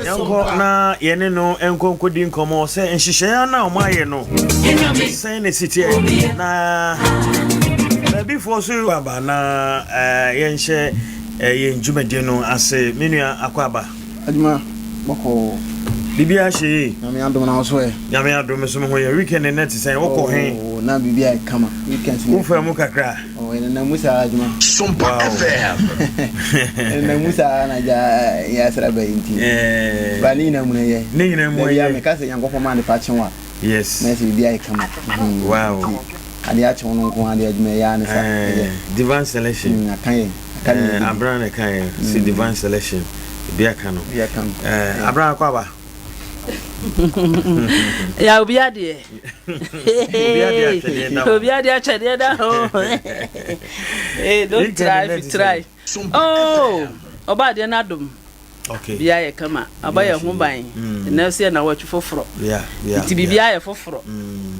Yɛnkɔ na yɛne no nkɔ nkɔdi nkɔmmɔ sɛ nhyehyɛeɛ no a wɔayɛ no sɛn na ɛsi teɛ na baabifoɔ so aba na yɛnhyɛ yɛn dwumadie no ase. Me nua akɔ aba. Adwuma bɔkɔɔ. Biribiara hyɛ yie. Nyame adom na wo so ɛ. Nyame adom nso me ho yɛ. Weekend nnɛ te sɛn? Wokɔ he? Oh, na biribiara yɛ kama. Weekend so. Wofaa mu kakra? Oh, ɛnenam mu saa adwuma. Sompa FM. Ɛnenam mu saa na gya yɛ asra ba yi nti. Eh. Ba ne nyinaa mu no yɛ. Ne nyinaa mu yɛ. Dabi a meka sɛ Nyankopɔn ma adepa kye wo a. Yes. Na ɛsɛ biribiara yɛ kama. Wow. Nti adeɛ akye wo no nko ara deɛ adwuma ɛyɛ ara ne sa. Eh, divine selection. Aka yɛn. Aka ne Eh, abran na ɛka yɛn. Si divine selection. Ebi aka no. Ebi aka no. Eh, abran akɔ aba. Ya obi adeɛ. Obi adeɛ atwɛdeɛ da ho. Obi adeɛ atwɛdeɛ da ho. Hey, don't try if you try. Oh, ɔba adeɛ no adom. Okay. Bia yɛ kama. Aba yɛ ho ban. Ɛnɛ nso yɛ nawɔtwe foforɔ. Nti biribiara yɛ foforɔ.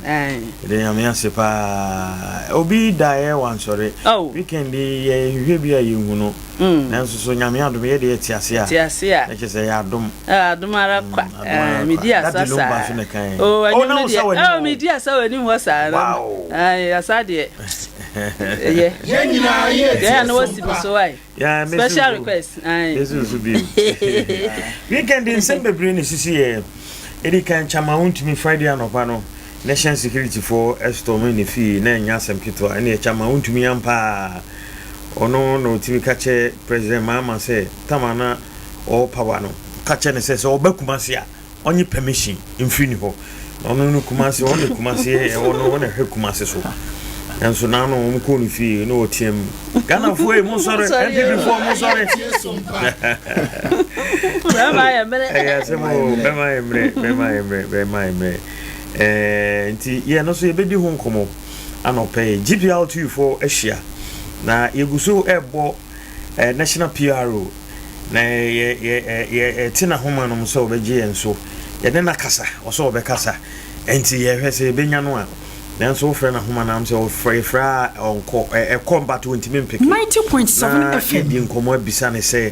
Yɛda Nyame ase paa. Obi daeɛ wansɔre. Oh. Weekend yi yɛhwehwɛ bi a yɛnhu no. Nanso so Nyame adom yɛ deɛ yɛte ase a. Yɛte ase a. Na kyerɛ sɛ ɛyɛ adom. Ah, adom ara kwa. Adom ara kwa. Medi asa Daddy saa. Lumba nso na ɛka yɛn. Oh, Oh, ɛnwom na no wo sa deɛ. w'anim Oh, hɔ. medi asa w'anim hɔ saa. Wow. Ayi, asa deɛ. Ɛyɛ. Yɛn nyinaa yɛ Deɛ ɛyɛ a na wasi me so ayi. Yeah, mesi Special so. request. Ayi. Mesi so bio. Weekend nsɛm bebree na esisi yɛ. Edi kan Chama wontumi Friday anɔpa no National Security foɔ storm ne fie na ɛnyɛ asɛm ketewa. Ɛne Chama wontumi ampa. Ɔno na ɔtumi ka kyerɛ President Mahama sɛ tama na ɔwɔ power no ka kyerɛ no sɛ sɛ ɔba Kumasi a ɔnye permission mfiri ne hɔ. Na ɔno no Kumasi ɔno na Kumasi ɛwɔ no ɔno na ɛhwɛ Kumasi so. Nanso n'ano wɔn kɔɔ ne fie na ɔteam Ghanafoɔ yi mo sɔre NPP foɔ mo sɔre. Bɛrima yɛ mmerɛ. Ɛyɛ asɛm o bɛrima yɛ mmerɛ bɛrima yɛ mmerɛ bɛrima yɛ mmerɛ. Ɛɛ nti yɛn no so yɛbɛdi ho nkɔmmɔ. Anɔpa yi, GPRTU foɔ ahyia na yɛgu so rebɔ National PRO na yɛte n'ahoma nom sɛ ɔbɛgye yɛn so. Yɛne no akasa, ɔsɛ ɔbɛkasa. Nti yɛhwɛ sɛ yɛbɛnya no a. Nanso wofrɛ n'ahoma no am sɛ ɔfrɛ yɛfrɛ a ɔnkɔ, ɛkɔ but ɔntumi mpeke. 90.7 Na FM. yɛdi nkɔmmɔ abisa no sɛ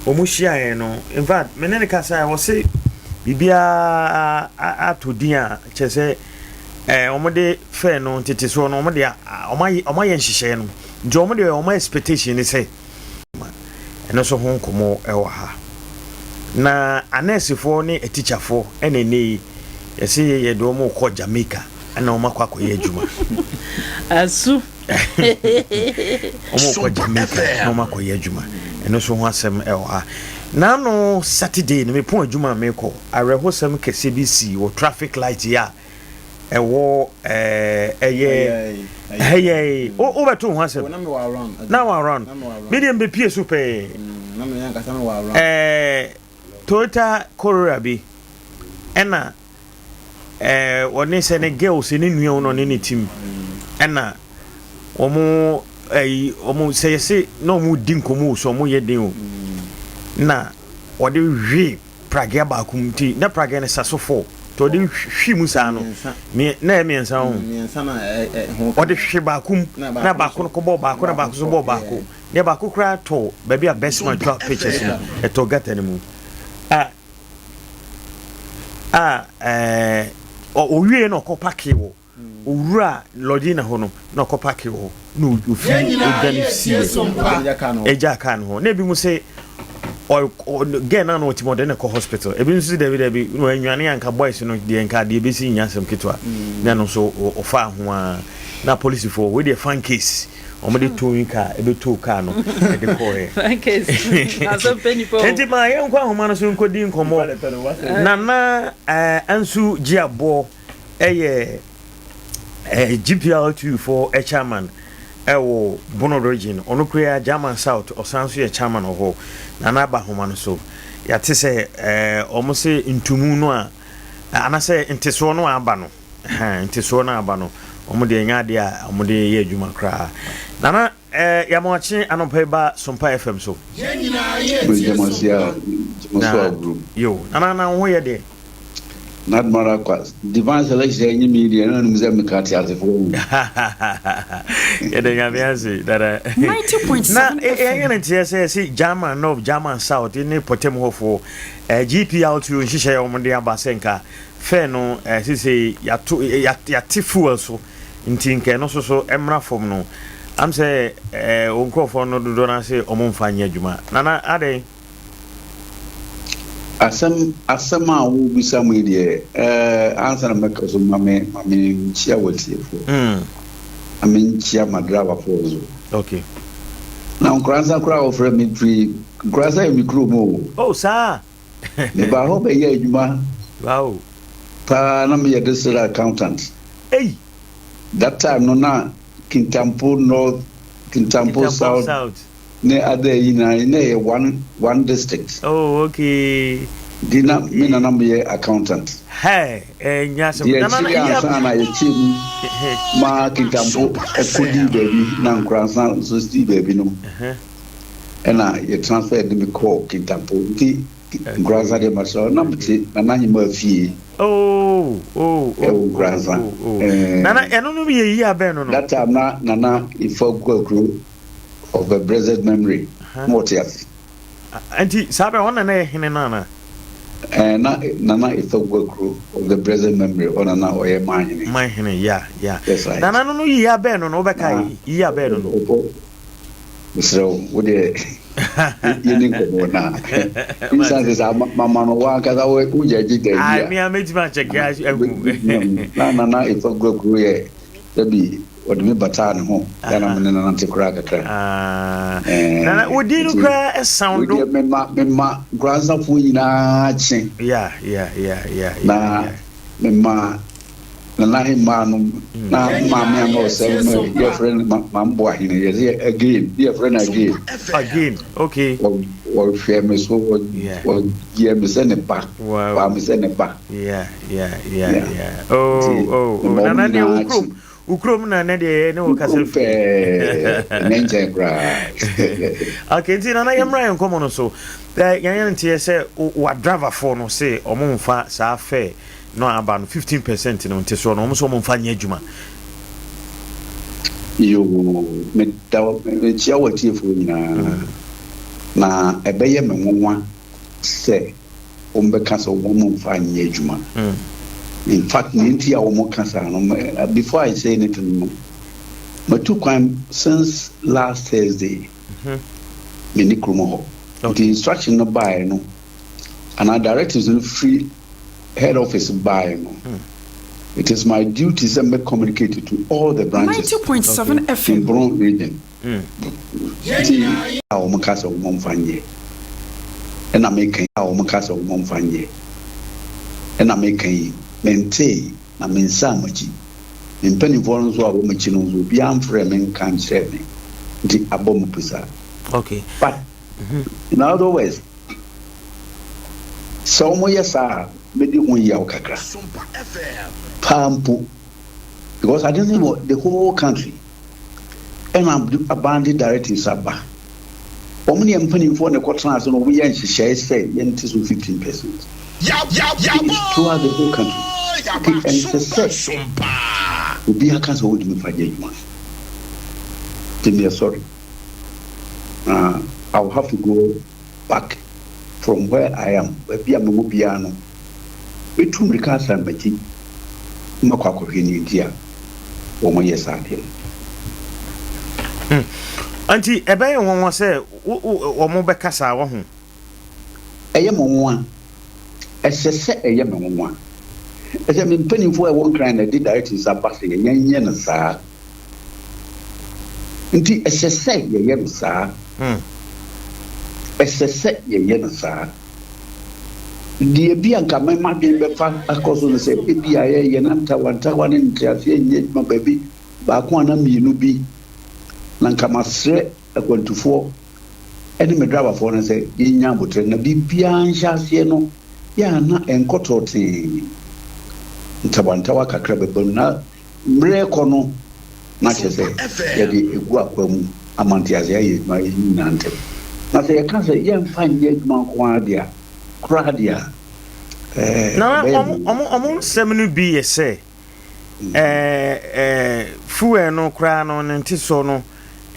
wɔn hyiaeɛ no, in fact me ne no kasaeɛ ɔse biribiara atɔ din a kyerɛ sɛ eh, wɔn de fɛ no ntetesoɔ no wɔn de wɔn ayɛ wɔn ayɛ nhyehyɛɛ no nti wɔn de wɔn expectation ne sɛ ɛno nso ho nkɔmɔ ɛwɔ ha na anɛɛsefoɔ ne atikyafoɔ ɛna ɛnɛ yi yɛse yɛde wɔn kɔ Jamaica ɛna wɔn akɔ akɔyɛ adwuma asu wɔn kɔ Jamaica na wɔn akɔyɛ adwuma ɛno nso ho asɛm ɛwɔ ha n'ano Saturday no mepɔn adwuma a mekɔ awerɛhosɛm kɛseɛ bi sii wɔ traffic light yi a ɛwɔ ɛyɛ ɛyɛ wobɛto ho asɛm na wɔ around me deɛ mbɛpie so pɛɛ ɛɛ Toyota Corolla bi ɛna ɛɛ wɔne sɛ ne girls ne nua no ne ne team ɛna wɔn ɛyi wɔn sɛ yɛse na wɔn di nkɔmɔ so wɔn yɛ den o na wɔde hwee pragea baako mu nti na pragea no sa so fɔ nti ɔde hwi mu saa no na ɛyɛ mmiɛnsa ho ɔde hwe baako mu na baako no kɔbɔ baako na baako so bɔ baako na baako koraa tɔ baabi a best man twa pictures no ɛtɔ gata no mu a a ɛɛ owie na ɔkɔ pake wɔ Owura Lordina hɔ no, na ɔkɔ paake wɔ hɔ, na ofi odwane siiɛ, egyaa kaa no hɔ. Na ebinom se girl no a na ɔte mu ɔde no kɔ hospital. Ebi nso se dabi dabi, na wanwane a nka boys no deɛ nka adeɛ bɛsi nyɛ asɛm ketewa. Na ɛno nso ɔfaa ho ara. Na polisifoɔ, wei deɛ fan case, wɔde towing car ɛbɛtow kaa no de kɔɔɛ. Fan case, asɛm pɛ nipa o. Enti ma yɛnkɔ ahoma no so nkɔdi nkɔmmɔ. Nana Ansu Gyeaboɔ. yɛ GPRTU foɔ chairman wɔ Bono region, ɔno koraa German South ɔsan nso yɛ chairman wɔ hɔ. Nana aba ahoma no so. Yɛate sɛ wɔn se ntumu no a anasɛ ntesoɔ no a aba no, ntesoɔ no a aba no, wɔn deɛ ɛnyɛ adeɛ a wɔn de yɛ adwuma koraa. Nana Yamoakye anɔpa yi ba Sompa FM so. Yɛn nyinaa yɛ tie Gyamase a Sompa. gyama so Na aburo. yo, Nana na wo ho yɛ deɛ? N'adom kwa divine selection enyi mi deɛ ɛna nim sɛ meka te asefoɔ mu. Yɛda Nyame ase dada. 90.7 Na FM. ɛyɛ ne teɛ sɛ sɛ German North, German South ne pɔtam hɔfoɔ GPRTU nhyehyɛ a wɔde aba sɛ nka fare no sese yɛato yɛate fuel so, nti nka ɛno so mmra fam no am sɛ wɔn nkurɔfoɔ no dodoɔ no ase ɔmo mfa nyɛ adwuma. Nana, adɛn? Asɛm a wobisa mu yi deɛ, ansa na mɛka so, ma me nkyia wɔtiefoɔ na menkyia madrabafoɔ so. Na Nkoransa koraa a wɔfrɛ me firi Nkoransa yɛ me kurom o. Oh, saa. Mebaa hɔ bɛyɛ adwuma paa na meyɛ district accountant. Ei. That time no na Kintampo North, Kintampo South South ne ada yi nyinaa na ɛyɛ one district. Nti na me nana meyɛ accountant. Hey, ɛnya asɛm. Deɛ Nana, akyiri yɛ ansa na yɛkyɛ mu ma Kintampo ɛkɔdii baabi na Nkoransa nso dii baabi no, ɛna yɛ transfer de me kɔɔ Kintampo, nti Nkoransa deɛ masɛ na mete Nana Ahema fie ɛwɔ Nkoransa. Nana, ɛno no yɛ yi abɛn no. That time na Nana Ifa Kwakuro of a blessed memory na ɔte ase. Nti saa bɛ ɔna na yɛ hene no ana? Na Nana Ifa Kwakuro of the blessed memory, ɔna na ɔyɛ manhene. Man hene ya. That's right. Nana no yi abɛn no, wobɛka yi abɛn no. Mesrɛ wo, wo deɛ yɛni nkɔmmɔ na instance saa mama no wankasa wogyagye da Ai, bi me a mɛtumi akyɛke ahu. A na Nana Ifa Kwakuro yɛ dabi ɔde me bataa ne ho yana me ne nanante koraa kakra. Ah. Nana, wodi no koraa ɛsound. Wedeɛ mema Nkoransafoɔ nyinaa kye. Na mema Nana Hemaa no na maame a na ɔsɛ no, yɛfrɛ no Mambo Ahene, yɛsɛ again, yɛfrɛ no again. Again, okay. Wɔhwɛ me so, wɔyɛ me sɛ ne ba, waa me sɛ ne ba. Yeah. Oh. Nana deɛ, wo kurom, wo kurom na ne deɛ ne wo kasa. Kurom pɛɛ, ɛnyɛ nkyɛn koraa. Okay, nti Nana, yɛmmra yɛn nkɔmmɔ no so. Yɛn nteɛ sɛ wa driverfoɔ no se ɔmo mfa saa fare no aba no 15% no nte soɔ no, ɔmo sɛ ɔmo mfa nyɛ adwuma. Yoo, meda mekyia w'atiefoɔ nyinaa, na ɛbɛyɛ me nwanwa sɛ wɔmbɛka sɛ wɔn mfa nyɛ adwuma. In fact, ne nti a wɔn ka saa no, before I say anything no, matu kwan since last Thursday. Me ne kurom hɔ nti instruction no baeɛ no anaa directives no firi head office baeɛ no, it is my duty sɛ mɛ communicate to all the branches 90.7 in FM. Bono region. Nti a wɔn ka sɛ wɔn mfa nyɛ ɛna meka yi, a wɔn ka sɛ wɔn mfa nyɛ ɛna meka yi, mente na me nsa amakyi me mpanimfoɔ no nso a wɔn akyi no nso, obiara mfrɛ me nka nkyerɛ me, nti abɔ mu pisa. But in other words, sɛ wɔn yɛ saa a, mɛdi ho yaw kakra paa mpo, because ade no wɔ the whole country ɛna aban de directives aba. Wɔn ne mpanimfoɔ na ɛkɔtena ase na wɔn yɛ nhyehyɛe sɛ yɛnte so 15% throughout the whole country, nti ɛnsɛ sɛ obi aka sɛ wɔntumi fa nyɛ adwuma. Nti meyɛ sorry, I will have to go back from where I am, baabi a mewɔ biara no, mɛtu mmirika asan m'akyi makɔ akɔhwɛ ne nti a wɔn yɛ saa adeɛ no. Nti ɛbɛyɛ nwanwa sɛ wɔn bɛka saa wɔ ho. Ɛyɛ mo nwanwa, ɛsɛ sɛ ɛyɛ me nwanwa. Ɛsɛ me mpanimfoɔ a ɛwɔ Nkran na ɛde directives aba sɛ yɛnyɛ no saa, nti ɛsɛ sɛ yɛyɛ no saa. Ɛsɛ sɛ yɛyɛ no saa. Deɛ bi a nka mɛma dwen bɛfa akɔ so no sɛ ebi a yɛyɛ na ntawantawa ne nteaseɛ nyɛ adwuma baabi baako ana mmienu bi, na nka masrɛ akwantufoɔ ɛne me driverfoɔ no sɛ yɛnya abotire na biribiara nhyɛ aseɛ no yɛ ana ɛnkɔtɔ tee, ntawantawa kakra bɛba mu na mmerɛ kɔ no na kyerɛ sɛ yɛde egu akwa mu ama nteaseɛ ayɛ adwuma yɛ nyinaa ntɛm. Na sɛ yɛka sɛ yɛmfa nyɛ adwuma nko ara deɛ a koraa deɛ a. Nana, wɔn nsɛm no bi yɛ sɛ fuel no koraa no ne ntesoɔ no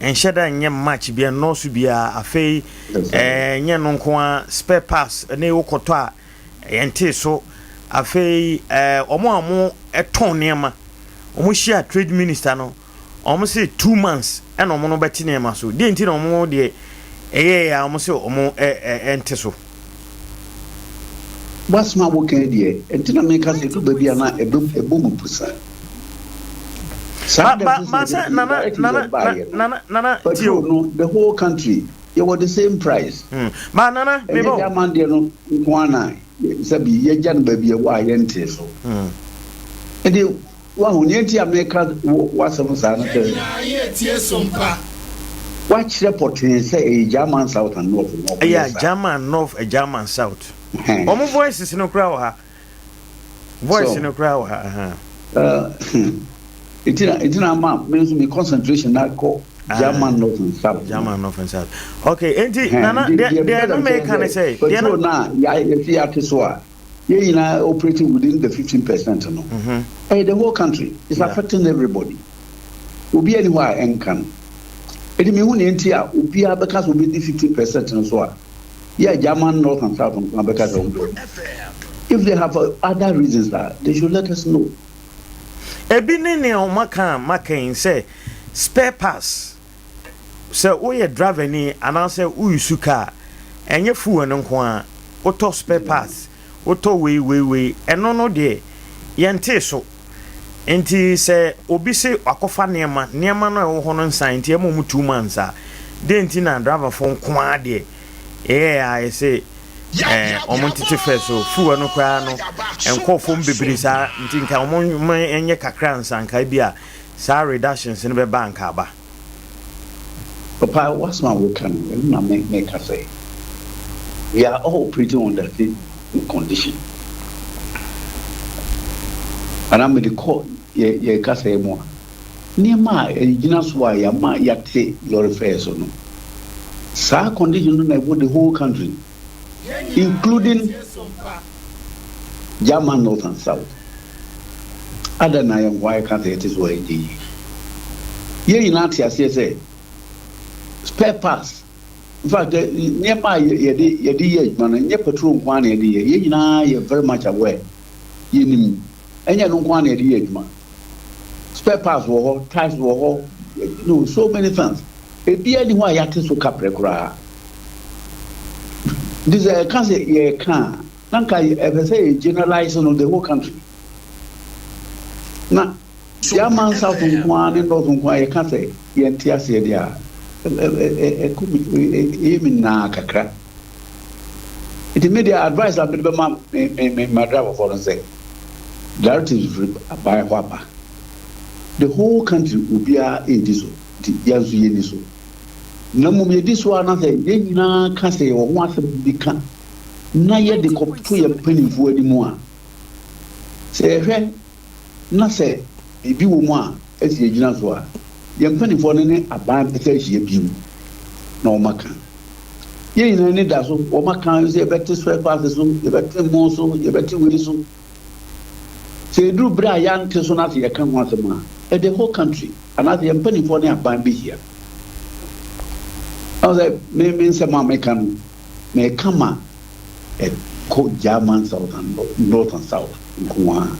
nhyɛ da nyɛ much bi, ɛnnɔɔso biara. Afei ɛnyɛ no nko ara, spare parts ne wokɔtɔ a yɛntee so. Afei wɔn a wɔtɔn nneɛma, wɔhyia trade minister no, wɔn se 2 months ɛna wɔn no bɛte nneɛma so. Deɛ nti na wɔn deɛ ɛyɛ a wɔn se wɔn ɛnte so. Wasɛm a woka deɛ, ɛnti na meka sɛ ɛdu baabi a na ɛbɔ mu pusa. Saa ba ba sɛ nana nana nana nana. Petrol no, the whole country yɛwɔ the same price. Ba nana mebɔ. Ɛnyɛ German deɛ no nko ana sɛbi yɛgya no baabi ɛwɔ a yɛnte so. Nti wahu nea nti a meka wasɛm saa no sɛ wakyerɛ pɔtee sɛ ɛyɛ German South and North no. Ɛyɛ German North, German South. Wɔn voices no koraa wɔ ha. Voice no koraa wɔ ha. Nti na ama me nso me concentration na kɔ German North and South. German North and South. Okay, nti nana, deɛ deɛ no meka ne sɛ petrol na yɛfi yɛate so a yɛn nyinaa operating within the 15% no, ɛyɛ the whole country is affecting everybody. Obi ani hɔ a ɛnka no. Ɛdi mi hu nea nti a obiara bɛka sɛ obi di 15% no so a yɛ German North and South nko abɛka sɛ ɔmo. If they have other reasons, they should let us know. Ebi ne nea ɔmo aka maka yi sɛ spare parts, sɛ woyɛ driver ni anaasɛ woyi car, ɛnyɛ fuel no nko a, wotɔ spare parts, wotɔ wei wei wei, ɛno no deɛ yɛntee so. Nti sɛ obi se akɔfa nneɛma, nneɛma no a ɛwɔ hɔ no nsan nti ɛma ɔmo 2 months a, deɛ nti na driverfoɔ nko ara deɛ ɛyɛ a yɛsɛ ɔmo ntete fɛ so fuel no koraa no nkɔɔ fam bebree saa, nti nka ɔmo nyɛ kakra nsa nka bi a saa reductions no bɛba nka aba. Papa, wasɛm a woka no, ɛno na meka sɛ we are all operating on the same condition. Anaa mede kɔ yɛ kasa yi mu a, nneɛma a ɛgyina so a yɛama yɛate lorry fare so no, saa condition no na ɛwɔ the whole country, including German North and South. Ada na yɛn nko ayɛ ka sɛ yɛte so a ɛnyɛ yie. Yɛn nyinaa te aseɛ sɛ spare parts, in fact, nneɛma a yɛde yɛ adwuma no, nyɛ petrol nko ara na yɛde yɛ. Yɛn nyinaa yɛ very much aware, yɛnim ɛnyɛ no nko ara na yɛde yɛ adwuma. Spare parts wɔ hɔ, tyres wɔ hɔ, no so many things. Ebiara ni hɔ a yɛate so kaprɛ koraa. Nti sɛ ɛka sɛ yɛka a, na nka ɛpɛ sɛ yɛ generalize no the whole country na German South nko ara ne North nko ara yɛka sɛ yɛnte aseɛ deɛ a, ɛkɔ mi ɛyɛ mi naa kakra. Nti me deɛ, advice a mede bɛma me madriverfoɔ no sɛ directives firi aban hɔ aba, the whole country obiara ɛredi so, nti yɛn nso yɛni so. Na mmom yɛdi so a, na sɛ yɛn nyinaa ka sɛ yɛwɔ ho asɛm bi ka na yɛde kɔto yɛn mpanimfoɔ anim a, sɛ yɛhwɛ na sɛ biribi wɔ mu a ɛsi yɛgyina so a, yɛn mpanimfoɔ no ne aban bɛsɛ ahyia bio na wɔn aka. Yɛn nyinaa ani da so wɔn aka sɛ yɛbɛte spare parts so, yɛbɛte mo so, yɛbɛte wei so. Sɛ eduru bere a yɛante so na sɛ yɛka ho asɛm a, the whole country anaasɛ yɛn mpanimfoɔ ne aban bɛhyia. Ɔn sɛ me nsɛm a meka no, meka ma ɛkɔ German South and North and South nko ara.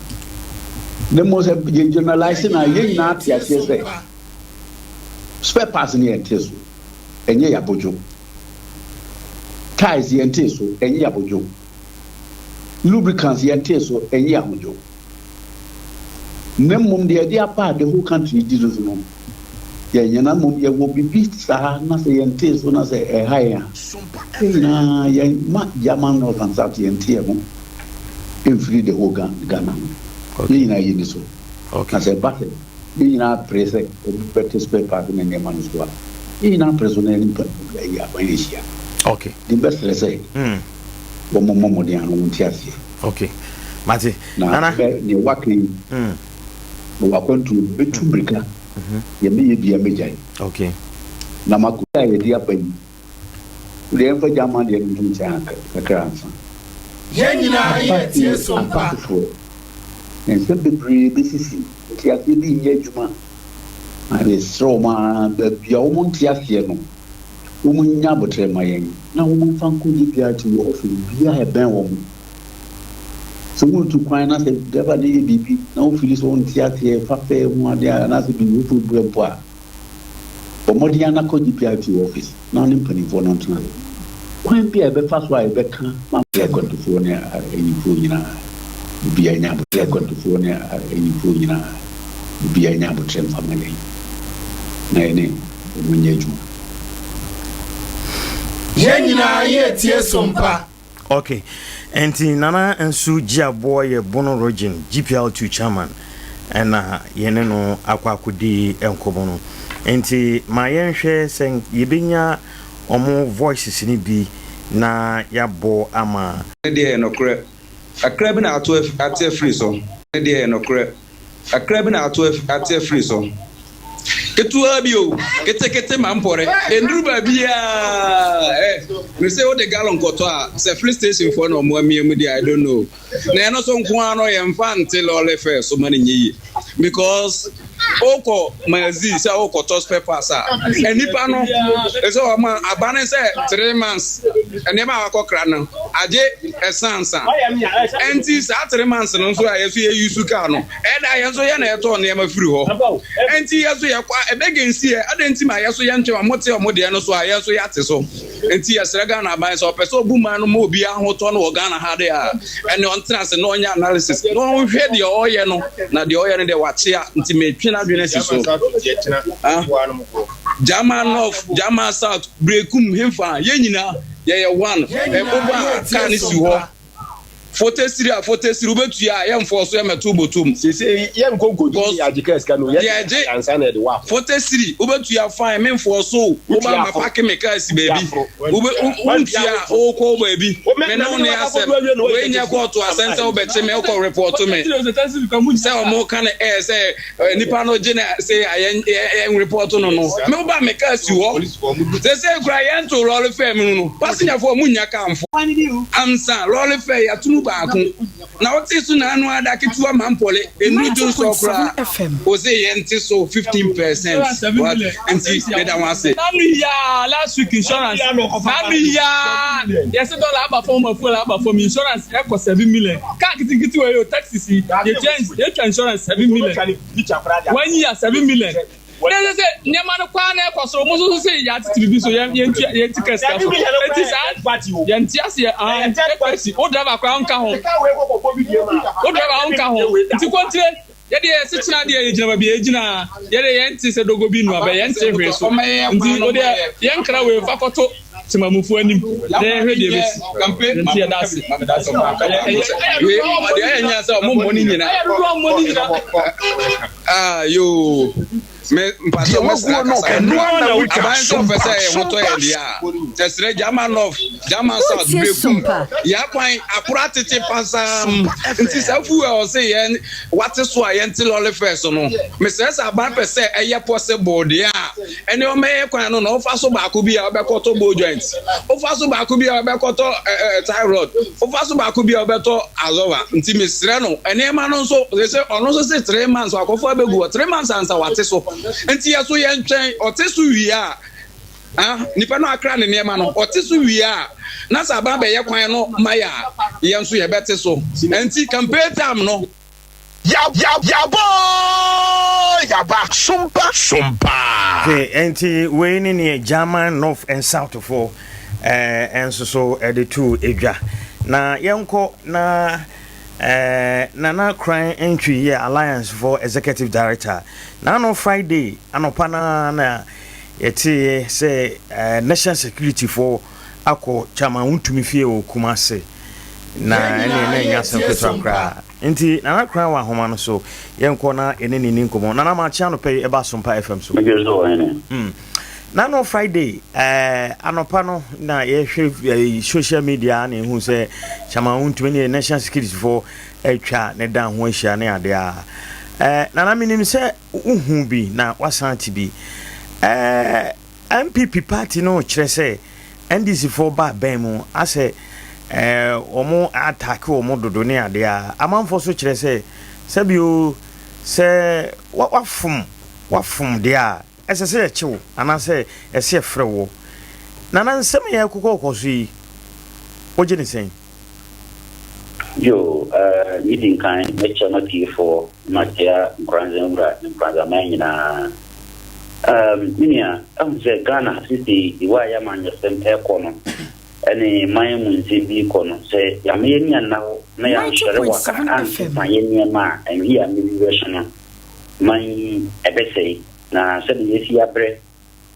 Na mmom sɛ yɛ generalize na yɛn nyinaa te aseɛ sɛ spare parts no yɛnte so, ɛnyɛ yɛabodwo. Tyres yɛnte so, ɛnyɛ yɛabodwo. Lubricants yɛnte so, ɛnyɛ ahodwo. Na mmom deɛ yɛde aba a the whole country di so no, yɛnyɛ. Na mmom yɛwɔ biribi saa na sɛ yɛnte so na sɛ ɛha yɛn a, yɛn nyinaa yɛn ma German North and South yɛnte yɛn ho mfiri the whole Ghana ho. Yɛn nyinaa yɛni so. Na sɛ ɛba sɛ yɛn nyinaa pere sɛ bɛte spare part ne nneɛma no so a, yɛn nyinaa pere so na yɛne mpa ɛyɛ aban ahyia. De bɛsrɛ sɛ wɔn mmɔ mmɔden ano wɔn ti aseɛ. Okay, mate. Na nana bɛ nea waka yi na wakwantuo bɛtu mmirika yɛ meyɛ bia mɛgyae. Na mako a yɛde aba yi, wode yɛmfa German deɛ no nto nkyɛn kakra ansa. Yɛn nyinaa Afa yɛ tie yi so afa mpa. foforɔ. Nsɛm bebree bɛsisi, nteaseɛ bi nyɛ adwuma. Na yɛsrɛ wɔn ara, baabi a wɔnte aseɛ no, wɔnnya aboterɛ mma yɛn na wɔmfa nkɔ GPRT wɔ office biara a ɛbɛn wɔn. Sɛ woretu kwan na sɛ driver no yɛ biribi na wo feeli sɛ wonte aseɛ fa fare ho adeɛ anaasɛ biribi foforɔ bi mpo a, Bɔ mmɔden ara na kɔ GPRT office na wo ne mpanimfoɔ no ntena ase. Kwan bi a yɛbɛfa so a yɛbɛka ma akwantufoɔ ne ayifoɔ nyinaa, obiara nya aboterɛ, akwantufoɔ ne ayifoɔ nyinaa, obiara nya aboterɛ mfa ma yɛn na yɛne wɔn nyɛ adwuma. Yɛn nyinaa yɛretie Sompa. Ok nti Nana nso Gyiaboɔ yɛ Bono Region GPL2 chairman ɛna yɛne no akɔ akɔdi nkɔmmɔ no nti ma yɛnhwɛ sɛ yɛbɛnya ɔmo voices no bi na yɛabɔ ama. Ne deɛ yɛ nokorɛ. Kakra bi na ato ate afiri so. Ne deɛ yɛ nokorɛ. Kakra bi na ato ate afiri so. Ketewa bi o, ketekete ma mpɔre. Ɛnnuru baabiara. Eh, me se wode gallon kɔtɔ a, sɛ filling station foɔ na wɔn amia mu deɛ, I don't know. Na ɛno so nko ara no, yɛmfa nte lɔre fare so ma no nyɛ yie. Because wokɔ Mazi sɛ wokɔtɔ spare parts a, nnipa no, sɛ wɔn aba ne sɛ 3 months, nneɛma a wakɔkra no, agye ɛsansa. Ɛnti saa 3 months no nso a yɛso yɛ use car no, ɛda yɛn nso yɛ na yɛtɔɔ nneɛma firi hɔ. Ɛnti yɛ so yɛkɔ a, ɛbɛgensi yɛ. Adɛn nti ma yɛ so yɛntwe wɔn te wɔn deɛ no so a yɛn nso yɛate so. Nti yɛsrɛ Ghana aban sɛ ɔpɛ sɛ ɔbu man no ma obiara ho tɔ no wɔ Ghana ha deɛ a, ɛnneɛ ɔntena ase na ɔnyɛ analysis na ɔnhwɛ deɛ ɔreyɛ no, na deɛ ɔreyɛ no deɛ wakyea nti metwe n'adwene asi so. Ah, Gyama North, Gyama South, Berekum, hemfa, yɛn nyinaa yɛyɛ one. Yɛn Ɛboba nyinaa a yɛ kaa tie no so si hɔ. mpa. Fotesiri a fotesiri wobɛtua a yɛmfɔɔ so yɛmmɛto botom. Seesei yɛnkɔ nkɔdidi Because agye kaa sika no yɛde yɛgye ansa na yɛde wo akɔ. fotesiri wobɛtua fine memfɔɔ so o, woba Wotua ma aforo. pake me kaa si Wotua baabi aforo. wobe wo Wantua wontua a woforo. wokɔ wo baabi Wo me me na ne wo me ne ne wo asɛm akɔdu awie na woyɛ wei nyɛ kɛse. kɔɔto asɛm sɛ wobɛkye me wokɔ repɔɔto me sɛ ɔmo ka no ɛɛ sɛ Nipa no gye na se a yɛn yɛn report no no. Me wo ba me car si hɔ. Sesei koraa yɛn to lɔre fare mu no passenger foɔ ɔmo nnya car mfo. Ansa lɔre fare yɛato mu baako na wo te so na ano ada ketewa mampɔle nnuru dwonsɔ koraa wo se yɛn te so 15% what nti meda mo ase. Nanu yaa last week insurance nanu yaa yɛsi dollar aba fam ma fuel aba fam insurance ɛkɔ 7 million car kitikiti wɔ yi o taxi si yɛtua yɛtwa insurance 7 million one year 7 million ne sɛ sɛ nneɛma no kwaa na ɛkɔ soro mo nso so sɛ yɛatete bibi so yɛn yɛn tua yɛn ti kɛse so eti saa yɛn ti aseɛ ah taxi o driver koraa nka ho o driver nka ho nti kɔntire yɛde yɛ sekyena deɛ yɛgyina baabi a yɛgyina yɛde yɛn te sɛ dogo bi nua bɛ yɛn te hwee so nti o deɛ yɛn kra wei fa kɔto temamufoɔ anim na yɛhwɛ deɛ bɛsi nti yɛda ase. Wei deɛ ɛyɛ nya sɛ ɔmo mmɔ ne nyinaa. Ɛyɛ dodoɔ mmɔ ne nyinaa. Ah yoo me mpatsɔ Deɛ mɛsrɛ waguo no, akasa ɛno kakra ara na wotwa. aban sɛ ɔpɛ Sompa, sɛ yɛn ho tɔ yɛn sompa. deɛ a ɛsrɛ Gyama North Gyama South Wotie Berekum Sompa. yɛakwan akora tete pansam Sompa nti FM. saa fuel a ɔse yɛn wate so a yɛnte lɔre fare so no mesrɛ sɛ aban pɛ sɛ ɛyɛ possible deɛ a ɛne ɔmɛyɛ kwan no na ɔfa so baako bi a ɔbɛkɔtɔ bow joint wofa so baako bi a ɔbɛkɔtɔ tie rod wofa so baako bi a ɔbɛtɔ azɔva nti mesrɛ no nneɛma no nso sɛ ɔno nso sɛ 3 months akɔfo abɛgu hɔ 3 months ansa wate so nti yɛ so yɛntwɛn ɔte so wie a ah nipa no akra ne nneɛma no ɔte so wie a na sɛ aban bɛyɛ kwan no ma yɛ a yɛn nso yɛbɛte so nti campaign time no. Yabɔ yaba sompa sompa. Okay, nti wei ne neɛ German North and South foɔ ɛnso so ɛde to edwa na yɛnkɔ na Nana Kran Ntwi yɛ Alliance for Executive Director na ano Friday anɔpa na na yɛteeɛ sɛ National Security foɔ akɔ Chairman Wontumi fie wɔ Kumase na Yɛn ɛne nyinaa na ɛnyɛ yɛ asɛm tie ketewa so mpa. koraa nti Nana Kran wɔ ahoma no so yɛnkɔ na yɛne ne ni nkɔmmɔ. Nana makye anɔpa yi ɛba Sompa FM so. Megye so ɔhene. Nano Friday anɔpa no na yɛhwɛ social media na ehu sɛ Chairman Wontumi ne National Security foɔ atwa ne dan ho ahyia ne adeɛ a Nana menim sɛ wohu bi na wasan te bi. NPP party no kyerɛ sɛ NDC foɔ ba bɛn mu asɛ. ɛɛ wɔn ataake wɔn dodo ne adeɛ a amanfoɔ so kyerɛ sɛ sɛbio sɛ wafom wafom deɛ a ɛsɛ sɛ yɛkye wo anaasɛ ɛsɛ yɛfrɛ wo. Nana nsɛm a yɛkokɔkɔ so yi wogye ne sɛn? Yo, eh, medi nkan mɛkyia m'atiefoɔ na makyia Nkoranza Nwura ne Nkoranza man nyinaa. Um, me nua, ahu sɛ Ghana sesei de wa a yɛamanyɔsɛm ɛrekɔ no ɛne man mu nsɛm bi rekɔ no, sɛ yɛama yɛn ani anna hɔ na yɛansɔre waka ansesa yɛn nneɛma a, ɛnhwe a mmere bi bɛso no, man yi ɛbɛsɛe. Na sɛdeɛ yɛasi abrɛ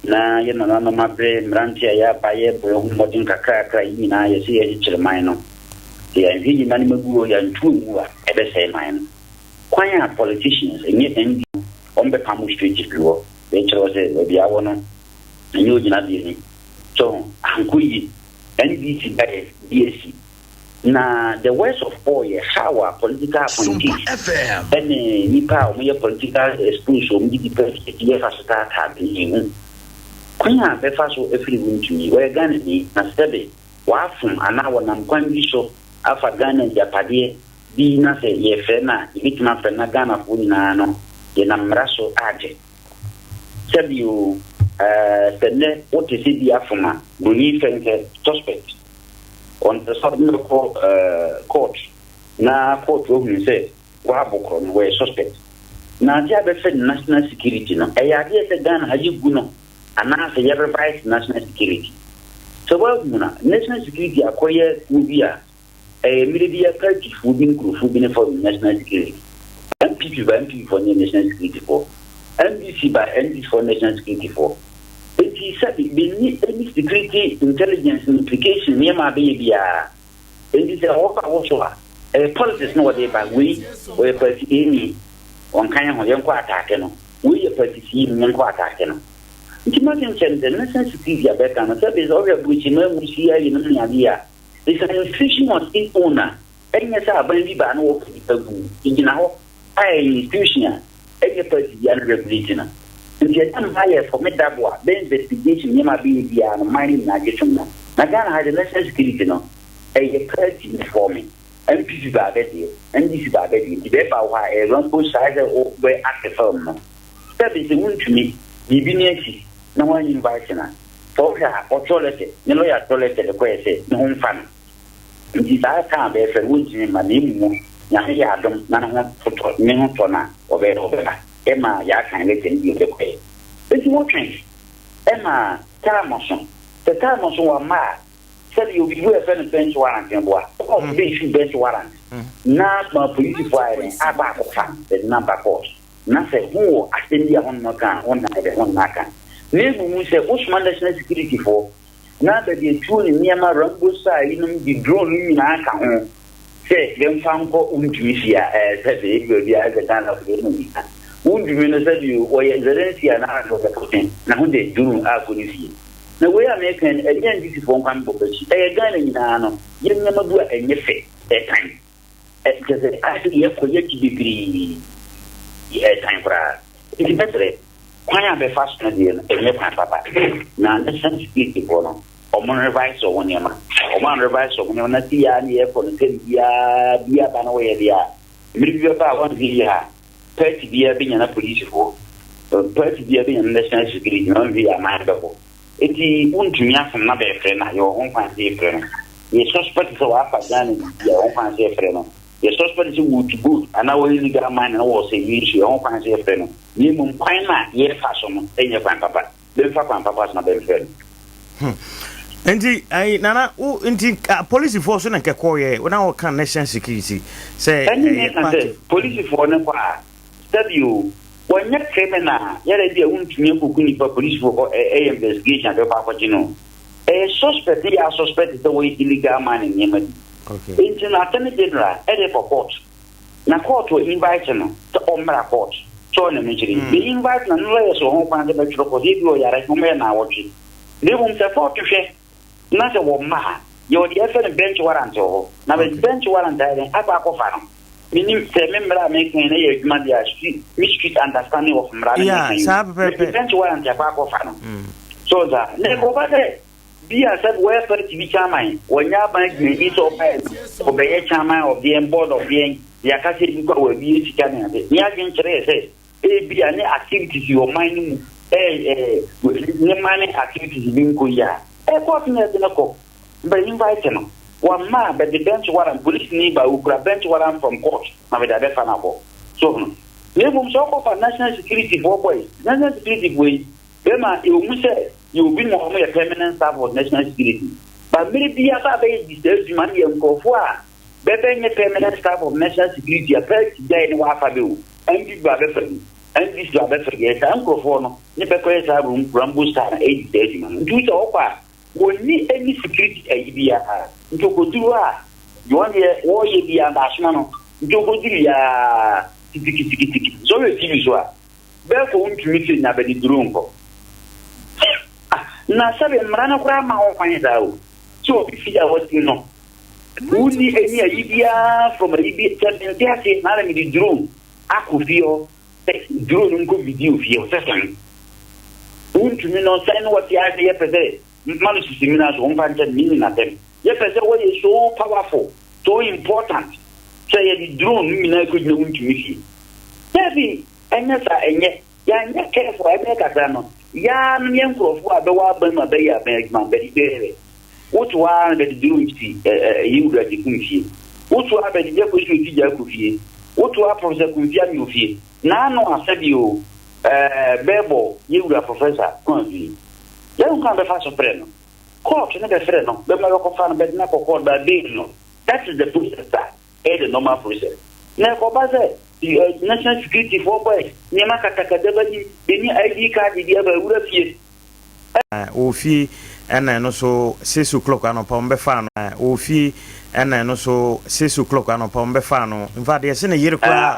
na yɛn nananom abrɛ, mmerante a yɛaba yɛrebɔ yɛn ho mmɔden kakrakra yi nyinaa yɛsɛ yɛrekyekyere man no. Sɛ yɛanhwɛ yie na nneɛma gu hɔ, yɛantu angu a, ɛbɛsɛe man no. Kwan a politicians, ɛnyɛ NDC, wɔbɛpam wo straight afiri hɔ. Bɛkyerɛ wo sɛ baabi a wɔ no, ɛnyɛ wo gyinabea ni. So, ankɔ yie. NDC baeɛ, bi asi. Na the worst of all yɛ how a political appointees ɛne nnipa a wɔyɛ political exposed wɔn de di party akyi yɛfa so taataa panyin ho. Kwan a bɛfa so afiri wo ntumi. Wɔyɛ Ghanani na sɛbe wɔafom anaa wɔnam kwan bi so afa Ghana agyapadeɛ bi na sɛ yɛfrɛ no a yɛbɛtumi afrɛ no na Ghanafoɔ nyinaa no yɛnam mmara so agye. Sɛbe o, ɛɛ sɛ nnɛ wote sɛ bi afom a, buroni frɛ no sɛ suspect. Ɔnte sɛ ɔde no bɛkɔ court na court ahunu sɛ wabɔ korɔ no, wɔyɛ suspect. Na adeɛ a bɛfrɛ no national security no, ɛyɛ adeɛ sɛ Ghana ha yɛgu no anaasɛ yɛ revise national security. Sɛ woahu no a, national security akɔyɛ kuo bi a ɛyɛ mmerɛ bi a partyfoɔ bi nkurɔfoɔ bi ne form national security. NPP ba NPP foɔ nyɛ national security foɔ. NDC ba NDC foɔ national security foɔ. Enti sɛbe benni any security intelligence implication nneɛma a bɛyɛ biara. Enti sɛ wɔba wo so a, ɛyɛ politics na wɔde ba. Wei ɔyɛ party A ni, ɔnka yɛn ho, yɛnkɔ ataake no. Wei yɛ party C ni, yɛnkɔ ataake no. Nti m'adwene kyerɛ me sɛ national security a bɛka no, sɛbe sɛ wohwɛ aburokyiman mu CIA nom ne adeɛ a, it's an institution on its own a ɛnyɛ sɛ aban bi baa na wɔpɛ nipa gu mu. Egyina hɔ a ɛyɛ institution a ɛnyɛ party biara na regulate no. Nti ɛda mma yɛ formidable a bɛ investigation nneɛma a bɛyɛ biara no man no nyinaa gye tom no. Na Ghana ha de national security no ɛyɛ party na ɛfɔɔme. NPP baa bɛ deɛ, NDC baa bɛ deɛ nti bɛɛba wɔ hɔ a ɛyɛ Rambo saa sɛ wo bɛ act film no. Sɛbe sɛ wontumi, biribi ne asi na wɔn invite no a, sɛ wohwɛ a ɔtwerɛ letter, ne lawyer twerɛ letter de kɔɛ sɛ ne ho mfa no. Nti saa time a bɛɛfrɛ no wɔntumi mma na mmom Nyame yɛ adom na ne ho totɔ ne ho tɔ no a ɔbɛyɛ dɛ ɔbɛba ɛma yɛakan letter no bio de kɔɛ. Nti wɔtwɛn ɛma time so, sɛ time so wamma a sɛdeɛ obi bu a yɛfrɛ no bench warrant no boa, court bɛ issue bench warrant na ma polisifoɔ ayɛ dɛn akɔ akɔfa bɛde no aba court na sɛ ho wɔ asɛm bi a ho ne no ka a ho nna ayɛ dɛn ho nna aka. Na mmom sɛ wosoma national security foɔ Na bɛde atuo ne nneɛma Rambo style yinom de drone no nyinaa ka ho sɛ bɛmfa nkɔ wontumi fie a ɛɛ sɛbe ebi baabi a sɛ Ghana fo deɛ ɛna nika wontumi no sɛbe o wɔyɛ Zelensky anaa sɛ ɔyɛ Putin na ho de drone akɔ ne fie na wei a meka yi no ɛnyɛ NDC foɔ nkwa mebɔ bɛkyi ɛyɛ Ghana nyinaa no yɛ nneɛma bi a ɛnyɛ fɛ ɛtan ɛ kyɛ sɛ ayɛ sɛ yɛkɔ yɛkyi bebree ɛtan koraa nti bɛsrɛ Kwan a bɛfa so no deɛ no ɛnyɛ kwan papa. Na national security foɔ no ɔmo revise ɔmo nneɛma. Ɔmo an revise ɔmo nneɛma na sei ara ne yɛkɔ no tɛm biara bi aba na wɔyɛ deɛ a, mmere bi bɛba a wɔnhwɛ yie a party biara bɛnya na polisifoɔ, party biara bɛnya na national security na wɔnhwɛ yie a aman bɛbɔ. Enti wontumi afom na bɛɛfrɛ no a, yɛwɔ ho kwan sɛ yɛfrɛ no. Yɛ suspect sɛ wafa Ghana biribi a, yɛwɔ ho kwan sɛ yɛfrɛ no. Yɛ suspect sɛ wɔretu gold anaa wɔyɛ illegal mining na wɔresɛe nsu, yɛwɔ ho kwan sɛ yɛfrɛ no. Na mmom kwan no a yɛrefa so no nyɛ kwan papa. Bɛmfa kwan papa so na bɛmfrɛ no. Hmm. Nti ayi nana wo nti polisifoɔ so na nkɛkɔɔ yɛ na wɔka national security sɛ ɛne ne ka sɛ polisifoɔ no kɔ a sɛbi o wɔnyɛ criminal yɛrɛ bi a wontumi akɔku nipa polisifoɔ kɔ ɛyɛ investigation abɛkɔ akɔgye no ɛyɛ suspect yɛ a suspect sɛ wɔyɛ illegal mining nneɛma bi nti no attorney general ɛde kɔ court Na court invite no sɛ ɔmmra court. So ɔne me kyere. Bɛ invite no a, ne lawyers wɔ ho kwan sɛ bɛtwerɛ court, ebia ɔyare, wɔmmɛyɛ naawɔtwe. Na mmom sɛ court hwɛ na sɛ wɔmma a, yɛwɔ deɛ yɛfrɛ no bench warrant wɔ hɔ. Na bɛ bench warrant ayɛ dɛn? Akɔ akɔfa no. Mennim sɛ me mmara a meka yi na ɛyɛ adwuma deɛ a, street, me street understanding of mmara no Yeah, meka yi o. saa Mede pɛpɛɛpɛ. bench warrant akɔ akɔfa no. So saa. Na ɛkɔba sɛ. Bi a sɛ wɔyɛ party bi chairman, wɔnyɛ aban adwumayɛni sɛ ɔbaeɛ no, ɔbɛyɛ chairman of deɛn, board of deɛn, yɛaka sɛ ebi kɔ a wɔawie sika ne ade. Ne adwene kyerɛ yɛ sɛ ebi a ne activities wɔ ɔman no mu ɛɛ ɛɛ ne man ne activities bi nkɔ yie a, ɛɛ court na ɛde no kɔ. Bɛ invite no. Wamma a, bɛde bench warrant, polisini ba okura bench warrant from court na bɛde abɛfa no akɔ. So hunu? Na mmom sɛ ɔkɔfa national security foɔ boys, national security foɔ yi, bɛma ɛwɔ mu sɛ Yɛwɔ binom a wɔyɛ permanent staff of national security, but mmere biara bɛ a bɛyɛ di saa adwuma no yɛ nkurɔfoɔ a bɛbɛnyɛ permanent staff of national security a party gyae ne wɔafa bɛ o, NPP ba bɛfa bi, NDC ba bɛfa bi, ɛyɛ saa nkurɔfoɔ no ne bɛkɔyɛ saa Rambo style no ɛdi saa adwuma no. Nti wo sɛ wɔkɔ a wɔnni any security ayi biara, nti ɔkɔduru hɔ a deɛ wɔn deɛ wɔreyɛ biara bɛasoma no, nti ɔkɔduru yɛ a kitikitikitikiti, sɛ ɔhwɛ TV so a Bɛɛfo wontumi se nya bɛde duro nkɔ. Ah, na sɛbe mmara no koraa ma ho kwan saa o. Sɛ obi fi a wasi no, wonni any ayi biara from ayi bi, sɛ mente aseɛ, na na mede drone akɔ fie hɔ, sɛ drone no nkɔ video fie hɔ, sɛ sɛn? Wontumi no, sɛn na wɔte ase yɛpɛ sɛ ma no sisi mina so, wɔmfa nkyɛ no, menni n'atɛm. Yɛpɛ sɛ wɔyɛ so powerful, so important, sɛ yɛde drone no nyinaa kɔgyina wontumi fie. Dabi! Ɛnyɛ saa, ɛnyɛ. Yɛanyɛ careful a, ɛbɛyɛ kakra no, yaa no yɛn nkurɔfoɔ a bɛwɔ aban mu a bɛyɛ aban adwuma no, bɛde bɛyɛ. Woto hɔ ara na bɛde drone si ɛyɛ Wura Gyekum fie. Woto hɔ ara bɛde bi akɔsi Otigya Aku fie. Woto hɔ ara Professor Kumfi Amio fie. N'ano asɛ bi o, ɛɛ, bɛɛbɔ yɛ Wura Professor Kwan fie. Yɛn kwan bɛfa so frɛ no. Court no bɛfrɛ no, bɛma bɛkɔfa no, bɛde no akɔ court, bɛ bail no. That is the process a ɛyɛ the normal process. Na ɛkɔba sɛ national security foɔ boys nneɛma katakata ba nim, bɛni ID card bi aba awura fie. Wɔ fie ɛna ɛno so 6 o'clock anɔpa wɔn bɛfaa no. Wɔ fie ɛna ɛno so 6 o'clock anɔpa wɔn bɛfaa no. In fact, yɛsɛ ne yere koraa.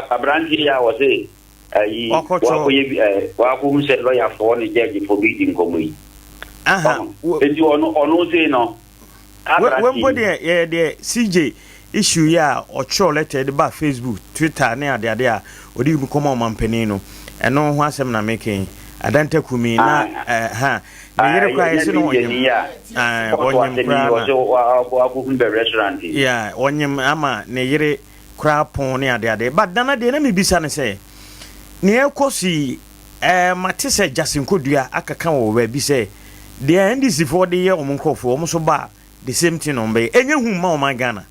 Aberanteɛ yi a wɔse ayi wakɔyɛ bi wakɔhu sɛ lɔyafoɔ ne gyɛgyefoɔ bi di nkɔmmɔ yi. Enti ɔno sei no. Wei mpo deɛ yɛyɛ deɛ CJ issue yi a ɔtwerɛ letter de ba Facebook, Twitter ne adeade a ɔde bi kɔma ɔmampanin no, ɛno ho asɛm na meka yi. Adanta Kumi na ha ne yere koraa yɛse no ɔnyem, ɔnyem koraa na yeah, ɔnyem ama ne yere koraa pon ne adeade. But Nana deɛ na mebisa ne sɛ nea ɛkɔ so yi, mate sɛ Justin Kodua akeka wɔ baabi sɛ deɛ NDC foɔ de yɛ wɔn nkurɔfoɔ, wɔn nso ba a, the same thing na wɔn bɛyɛ. Ɛnyɛ hu mma ɔman Ghana.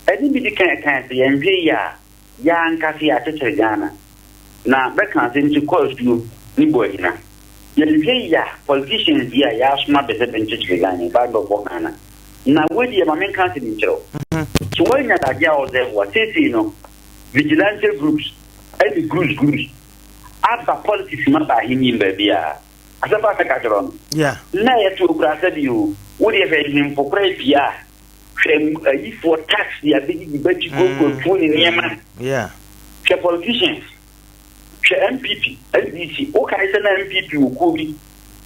Ɛne bi di kan ɛkae sɛ yɛnhwɛ yie a yɛn ankasa yɛakyekyere Ghana. Na bɛka asɛm sɛ kɔ asuo ne bɔ ahina. Yɛnhwɛ yie a politicians yi a yɛasoma bɛ sɛ bɛnkyekyere Ghana yi ba bɛbɔ Ghana. Na wei deɛ ma menka asɛm nkyerɛ wo. Sɛ woanya dadeɛ a ɔsɛ wo a, seesei no vigilante groups ɛne groups groups aba politics mu aba ahenni mu baabiara. Asɛm pa a mɛka kyerɛ wo no, na yɛte okura asɛm yi o, wo deɛ hwɛ nhemfo koraa pii a, hwɛ ayifoɔ tax de abɛdidi bɛkyi kurakura tuo ne nneɛma. Hwɛ politicians, hwɛ NPP, NDC, wokae sɛ na NPP wɔ kuo bi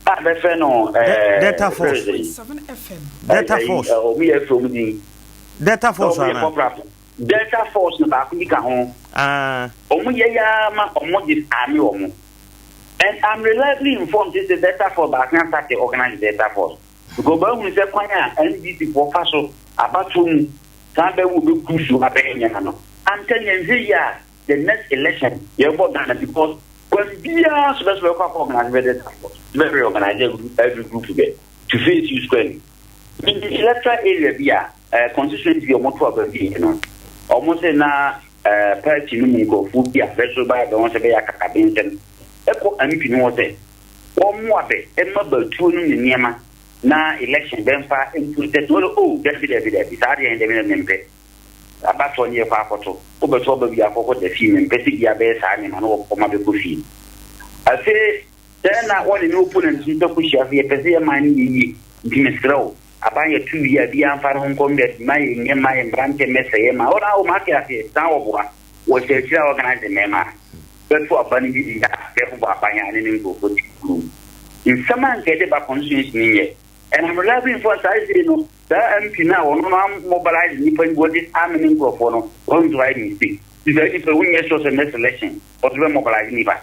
a bɛfrɛ no Delta Force. Delta Force. Ɔmo yɛ afiri ɔmo din. Delta Force ana? Delta Force no baako bi ka ho. Ɔmo yɛ yaa ma ɔmo disarm ɔmo. And I'm reliably informed sɛ Delta Force baako asate organize Delta Force. Because ɔbaa hunu sɛ kwan a NDC foɔ fa so abatoɔ mu saa bɛwo bɛku so abɛyɛ nneɛma no. I'm telling you, nhwɛ yi a the next election yɛbɔ Ghana because kwan biara so bɛ so bɛkɔ akɔ organize bɛ Delta Force. Bɛ reorganize every group bɛ to face you squarely. In electoral area bi a constituency bi a wɔn to aba bi no, wɔn sɛ na party no mu nkurɔfoɔ bi a bɛso ba bɛ wɔn sɛ bɛyɛ akakabensɛm ɛkɔ MP no hɔ sɛ wɔn mmoa bɛ ɛma batuo no ne nneɛma na election bɛnfa mprotest wɔn o dabi dabi dabi saa deɛ dabi dabi mempɛ abatoɔ ne yɛkɔ akɔto wobɛto aba bi akɔkɔ da fie mempɛ sɛ bia bɛyɛ saa nneɛma no wɔma bɛkɔ fie. Afei sɛ na wɔne ne opponent nso kɔhyia so yɛpɛ sɛ yɛman no yɛ yie nti mesrɛ wo aban yɛ tu wie a biara mfa ne ho nkɔ mbɛ ma yɛ nyɛ ma yɛ mmeranteɛ mmɛsɛ yɛ ma ɔna o mate aseɛ san wɔboa wɔhyɛ akyire a organize mmarima a bɛto aba no bi di a bɛbobɔ aban a ne ne nkurɔfoɔ ti kurom nsɛm a nka ɛde ba constituency no nyɛ. And I'm reliably informed saa ɛsei no saa MP no a ɔno no mobilize nnipa yi wɔde arm ne nkurɔfoɔ no wɔn nso ayɛ mistake nti saa nnipa wonyɛ sure sɛ next election ɔso bɛ mobilize nnipa,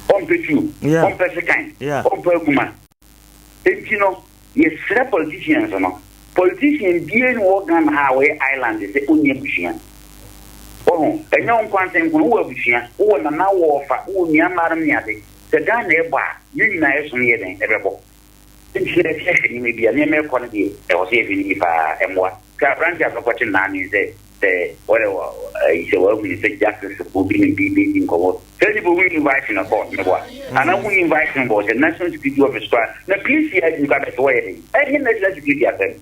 ɔmpɛ tuo, ɔmpɛ sekan, ɔmpɛ akuma. Enti no yɛsrɛ politicians no, politician biara ni wɔ Ghana ha a ɔyɛ island sɛ ɔnni abusua. Wahu? Ɛnyɛ wo nkoa nko no, wowɔ abusua, wowɔ nana, wowɔ ɔfa, wowɔ nua mmaanom ne ade. Sɛ Ghana ɛbɔ a, yɛn nyinaa yɛsom yɛ dɛn? Ɛbɛbɔ. Enti na ɛsɛ yɛhwɛ nneɛma bi a, nneɛma ɛkɔ no deɛ, ɛwɔ sɛ yɛhwɛ no yie paa, ɛmmoa. Hwɛ aberanteɛ a bɛkɔkye no naanee sɛ, sɛ wɔde wɔ, ayi, sɛ wɔahu no sɛ justice foɔ bi ne bi bɛdi nkɔmmɔ. Sɛ nipa wo invite no kɔ, meboa. Anaa wo invite no bɔ sɛ national security office koraa, na police CID koraa bɛsɛ wɔyɛ dɛn? Ɛnyɛ national security asɛm.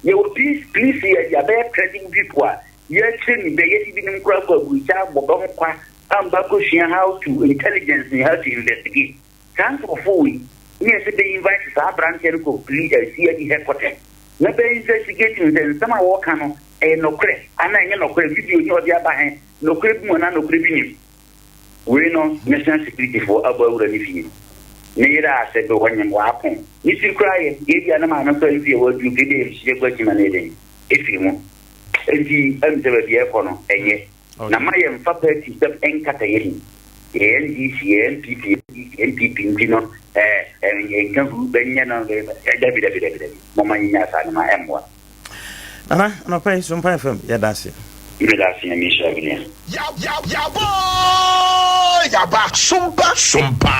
Yɛwɔ police, police CID abɛyɛ credible people a yɛakyerɛ ni bɛ, yɛde binom koraa kɔ aburokyire abɔ bɛ ho kwa amba akɔsua how to intelligence and how to investigate. Saa nkorɔfoɔ wei ne ɛsɛ bɛ invite saa abranteɛ no kɔ pli eh, CID headquarters na bɛ investigate no sɛ nsɛm a wɔɔka no ɛyɛ nɔkorɛ anaa ɛnyɛ nɔkorɛ, video he ɔde aba he nɔkorɛ bi mu anaa nɔkorɛ bi nim. Wei no national security foɔ abɔ awura ne fie, ne yere a sɛ bɛ ɔnyem waako ne tiri koraa yɛ, ebia ne maame koraa mfie a waduru nka ebia yɛmhyehyɛ kɔ akyi ma no yɛ dɛn ɛfiri mu. Enti ɛm sɛ baabi a ɛkɔ no ɛnyɛ. Na ma yɛnfa party sɛm nkata yɛn ni. Yɛyɛ NDC, yɛyɛ NPP, NDC, NPP nti no eh, yɛnka huru bɛnyɛ no eh, dabi dabi dabi dabi. Momma yɛnyaa saa no ma ɛmmoa. Nana, anɔpa yi Sompa FM, yɛda ase. Meda ase, Nyame nhyira wo nua. Yaboo yaba sompa sompa.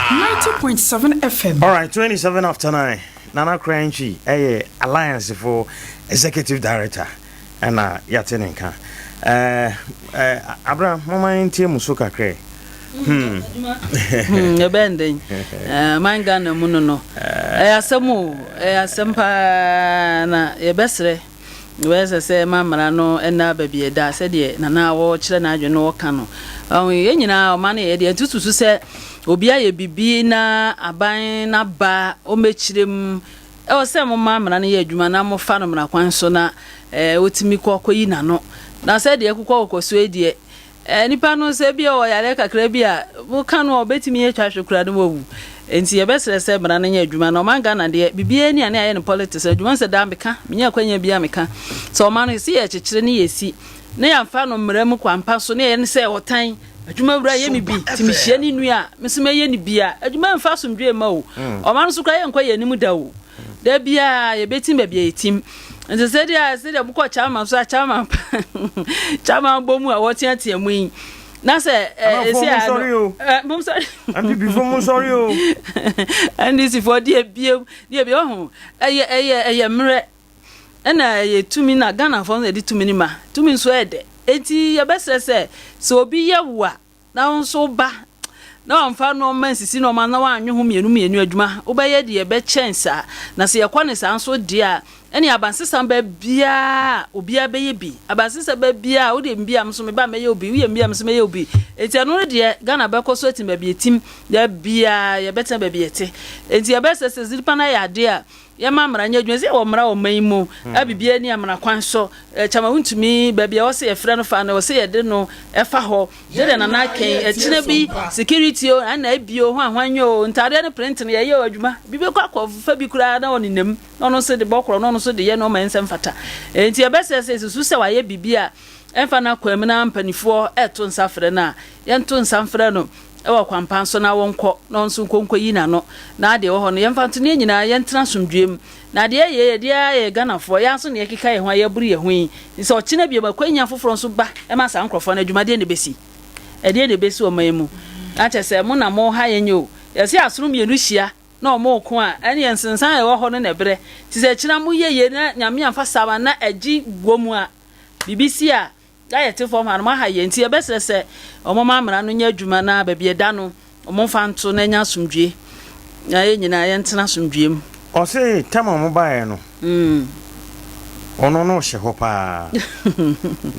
90.7 FM. Alright, 27 after 9. Nana Korankyi ɛyɛ Alliance for Executive Director. Ɛna yɛate ne nka. Ɛɛ ɛɛ Abra, momma yɛntie mo so kakra yi. Hmm. Hmm, ɛbɛn den. Eh, man Ghana mu no no. Ɛyɛ asɛm o, ɛyɛ asɛm paa na yɛbɛsrɛ. Yɛbɛyɛ sɛ sɛ ma mmara no ɛna baabi ɛda sɛdeɛ nana wɔkyerɛ n'adwene no wɔka no. Ɔho yɛn nyinaa ɔma no yɛ deɛ nti susu sɛ obi ayɛ biribi na aban n'aba ɔmɛkyerɛ mu Ɛwɔ sɛ moma mmara no yɛ adwuma na mofa no mmara kwan so na ɔtumi kɔ kɔyi n'ano. Na sɛ deɛ ɛkokɔ kɔkɔ so yi deɛ, nipa no sɛ ebia ɔwɔ yareɛ kakra bi a, moka no a ɔbɛtumi atwa ahwe koraa na wawu. Enti yɛbɛsrɛ sɛ mmara no nyɛ adwuma. Na ɔman Ghana deɛ, biribiara ni a ne ayɛ no politics. Adwuma sɛ daa meka, menya akwanya biara meka sɛ ɔman no sɛ yɛkyekyere ne yɛsi na yɛamfa no mmara mu kwampa so na yɛyɛ no sɛ ɔtan Adwuma wura yɛ me bi, nti mehyia ne nua a, me nso mɛyɛ no bi a, adwuma mfa asomdwoe mma o. Ɔman no so koraa yɛnkɔ yɛn anim da o. Da biara yɛbɛtim baabi a yɛtim. Nti sɛdeɛ sɛdeɛ mokɔ chairman so a chairman chairman bɔ mu a wɔteatea mu yi na sɛ ɛsi a no monsɔre NPP fo monsɔre o. NDC fo deɛ biem deɛ bi ɔho ɛyɛ ɛyɛ ɛyɛ mmerɛ Ɛna ɛyɛ tumi na Ghanafoɔ nso yɛde tumi no ma. Tumi nso ɛyɛ dɛ. Enti yɛbɛsrɛ sɛ, sɛ obi yɛ wo a, na wo nso wo ba na wamfa nnoɔma nsisi nnoɔma na wannwe ho mmienu mmienu adwuma, wobɛyɛ deɛ ɛbɛkyɛn saa. Na sɛ yɛkɔ no saa nso deɛ a, ɛneɛ abansesa ba biara a, obiara bɛyɛ bi. Abansesa ba biara a, wodeɛ bi a, me nso me ba mɛyɛ obi, woyɛ bi a, me nso mɛyɛ obi. Enti ɛno no deɛ, Ghana bɛkɔ so atim baabi ɛtim. Da biara yɛbɛtena baabi yɛte. Enti yɛbɛsrɛ sɛ, sɛ nipa no ayɛ adeɛ a, Yɛma mmara nyɛ adwuma. Sɛ yɛwɔ mmara wɔ ɔman yi mu a biribiara ni amena kwan so. Kyama wontumi, baabi a ɛwɔ sɛ yɛfrɛ no fa no, ɛwɔ sɛ yɛde no fa hɔ. Sɛdeɛ Nana aka yi, ɛkyena bi, security o, ɛna ebi o, hwan hwan nyɛ o, ntaadeɛ no print no, yɛyɛ o adwuma. Bi bɛkɔ akɔfa bi koraa na ɔnenam mu, na ɔno nso de bɔ korɔ, na ɔno nso de yɛ nneɛma a ɛnsɛ mfata. Enti yɛbɛsrɛ sɛ yɛsusu sɛ wayɛ biribi a ɛmfa n'akwan mu na mpanimfoɔ reto nsa frɛ no a, yɛnto nsa mfrɛ no. wɔ kwampa so na wɔnkɔ na ɔno nso nkɔ nkɔyi n'ano na adeɛ wɔ hɔ no yɛmfa nto ne yɛn nyinaa yɛntena asomdwoeɛ mu na adeɛ yɛ yɛdeɛ ara yɛ Ghanafoɔ yɛn ara nso na yɛkeka yɛn ho a yɛaburu yɛn ho yi nti sɛ ɔkyena biom akwanya foforɔ nso ba ma saa nkorɔfoɔ no adwuma deɛ na ɛbɛsi ɛdeɛ na ɛbɛsi ɔman yi mu na kyerɛ sɛ mo na mo ha yɛn o yɛse asono mmienu hyia na ɔmo reko a ɛneɛ nsensan a ɛwɔ hɔ no na ɛbrɛ nti sɛ ɛkyena mo yɛ yie na Nyame amfa saa ma na agye wɔ mu a biribi si a Na yɛte fam ha no, moaha yɛn, nti yɛbɛsrɛ sɛ wɔmma mmara no nyɛ adwuma na baabi ɛda no, wɔmfa nto na ɛnyɛ asomdwoe, na yɛn nyinaa yɛntena asomdwoe mu. Ɔse tam a ɔmo baeɛ no ɔno no ɔhyɛ hɔ paa